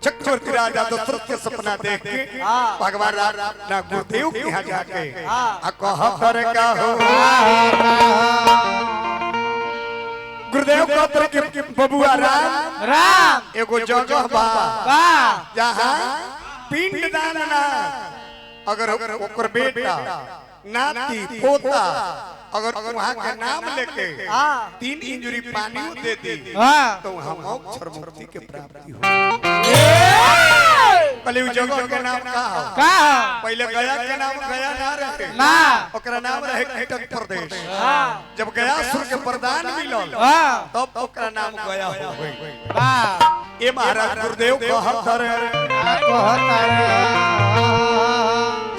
चक्रवर्ती राजा दशरथ के सपना देख के भगवान राम ना गुरुदेव के यहाँ जाके आ कह कर का हो गुरुदेव कहत के बबुआ राम राम एगो जगह बा वाह जहाँ पिंड दान ना अगर ओकर बेटा नाती पोता अगर वहाँ के नाम लेके 3 इंजुरी पानी दे दी तो वहाँ मोक्ष और मुक्ति के प्राप्ति हो। पहले उ जगह के नाम का हो? का पहले गया के नाम गया ना रहे ना ओकरा नाम रहे कीटक प्रदेश। जब गया सुर के प्रदान मिलल तब ओकरा नाम गया हो गई। वाह ए महाराज गुरुदेव कहत रहे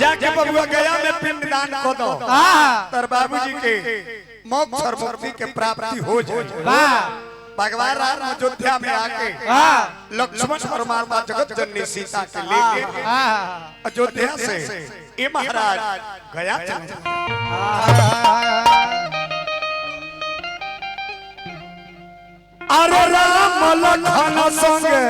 जाके बबुआ गया में पिंड दान कर दो तर बाबूजी के मोक्ष और मुक्ति के प्राप्ति हो जाए। वाह भगवान राम अयोध्या में आके लक्ष्मण और माता जगत जननी सीता के लेके अयोध्या से ए महाराज गया चले जाता। अरे राम लखन संगे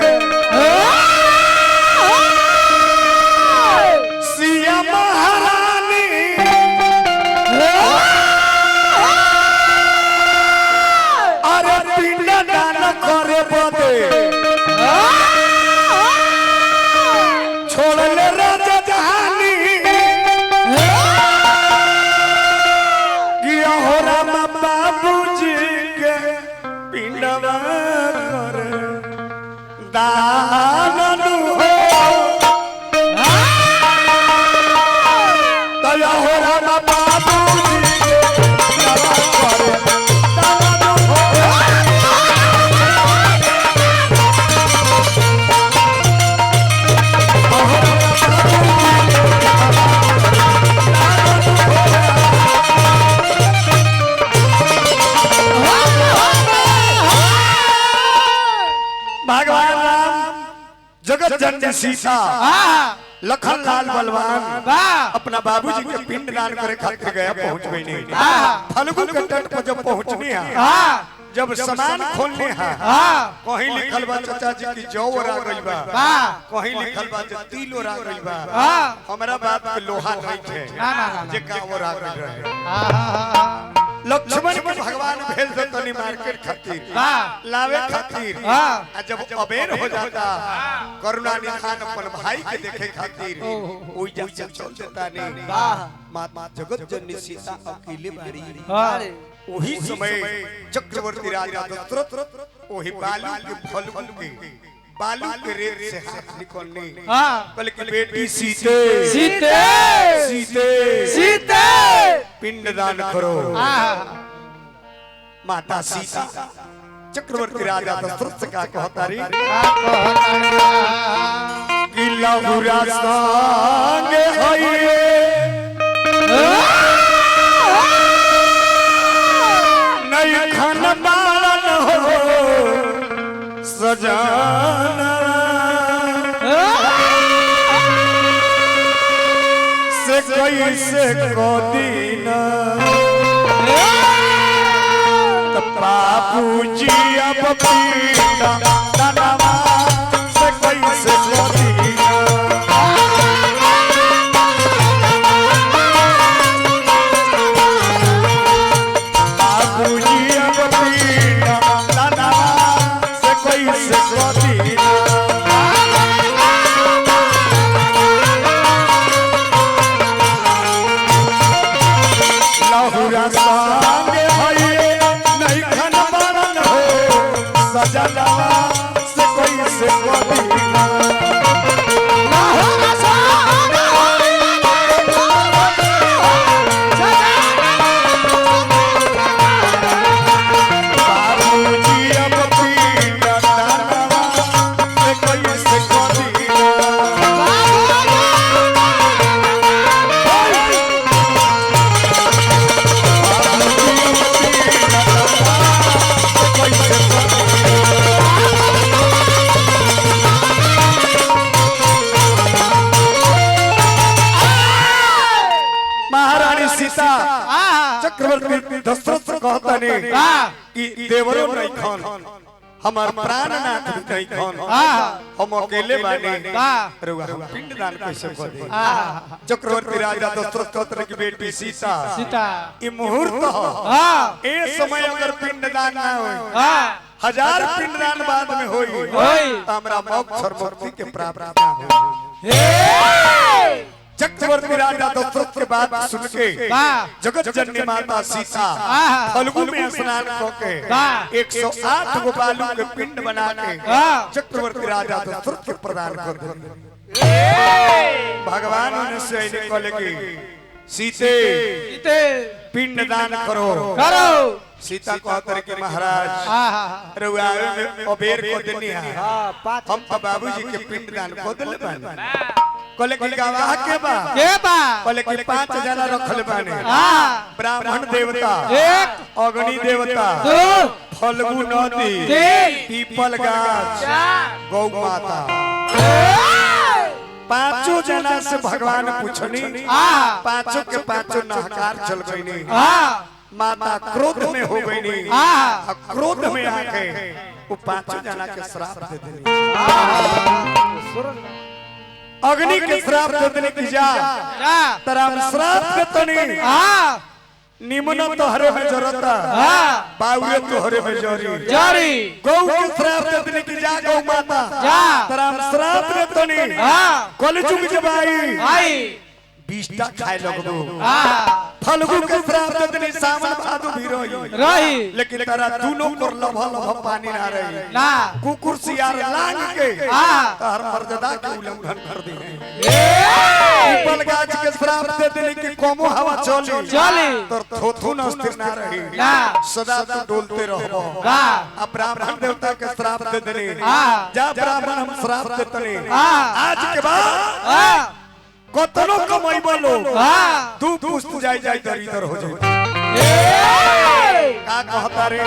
सिया महारानी अरे पिंड दान करे बदे छोड़ले राजा जहानी गिया हो राम बाबूजी के पिंडवा करे दान हो दया हो राम बाबूजी के पिंडवा करे दान हो। भगवान राम जगत जननी सीता लखन लाल बलवान अपना बाबूजी के पिंड दान करे खातिर गया पहुंच गई नहीं। फल्गु के तट पर जब पहुंचनी है जब सामान खोलने है कहीं लिखल बा चाचा जी की जौ ओरा गइल बा कहीं लिखल बा जे तिल ओरा गइल बा। हमरा बाप के लोहा नहीं थे जे का ओरा गइल रहे। लक्ष्मण के भगवान भेज दे तनी मार्केट खातिर लावे खातिर आ जब अबेर हो जाता करुणा निधान अपन भाई के देखे खातिर ओई जा से चल देता नहीं। माता जगत जननी सीता अकेले बारी वही समय चक्रवर्ती राजा दशरथ वही बालू के फल्गु के बालू के रेत से हाथ निकलने कल की बेटी सीते सीते सीते सीते पिंडदान करो। माता सीता चक्रवर्ती राजा दशरथ से का कहता री कि लहुरा संग हइए नहीं खन बालन हो सजाना से कैसे को दीना बाबूजी अब पीता दानवा से कैसे को दीना। बाबूजी अब पीता दानवा से कैसे को दीना। लहुरा संगे हइए नहीं खन बारन हो सजनवा से कैसे को दीना। बाबूजी अब पीता दानवा से कैसे को दीना। महारानी सीता चक्रवर्ती दशरथ से कहता नहीं कि देवरो नहीं खान हमार प्राणनाथ भी नहीं खन, हम अकेले बानी, रुआ हम पिंडदान कैसे कर दे। चक्रवर्ती राजा दशरथ की बेटी सीता, सीता ई मुहूर्त ह, ए समय अगर पिंडदान ना होई, हजार पिंडदान बाद में होई त हमरा मोक्ष और मुक्ति के प्राप्त ना होई। चक्रवर्ती राजा दशरथ के बात सुन के जगत जननी माता सीता फल्गु में स्नान करके 108 गो बालू के पिंड बना के चक्रवर्ती राजा दशरथ के प्रदान कर दिए। भगवान उनसे कहले कि सीते सीते पिंडदान करो करो। सीता कहत कि महाराज रउआ में अबेर को देनी है, हम तो बाबूजी के पिंडदान को दिले बानी। कहले कि गवाह के बा, के बा? कहले कि 5 जना रखले बानी, ब्राह्मण देवता 1, अग्नि देवता 2, फल्गु नदी 3, पीपल गाछ 4, गौ माता। पांचों जना से भगवान पूछनी, पांचों के पांचों नहकार चल गईनी। माता क्रोध में हो गईनी, क्रोध में आके वो पांचों जना के श्राप दे देनी। अग्नि के श्राप दे देने की जा तराम श्राप दे तनी निमन तोहरे में जरता बाउरे तोहरे में जरी जरी। गौ के श्राप दे देने की जा गौ माता जा तराम श्राप दे तनी कलयुग जब आई आई 20टा खाए लगबो। फल्गु के श्राप दे देने सावन भादो भी रही रही, लेकिन तारा दोनों पर लभ लभ पानी ना रही ना कुकुर सियार लांग के तार मर्यादा के उल्लंघन कर दी। पीपल गाछ के श्राप दे देने की कमो हवा चली चली तोर थोथू न स्थिर ना रही ना सदा तू डोलते रहो। अब ब्राह्मण देवता के श्राप दे देने जा ब्राह्मण हम श्राप देतने आज के बाद कतनो कमाइबो लोग दू पुस्त जाई जाई दरिदर हो जाई। का कहता रे?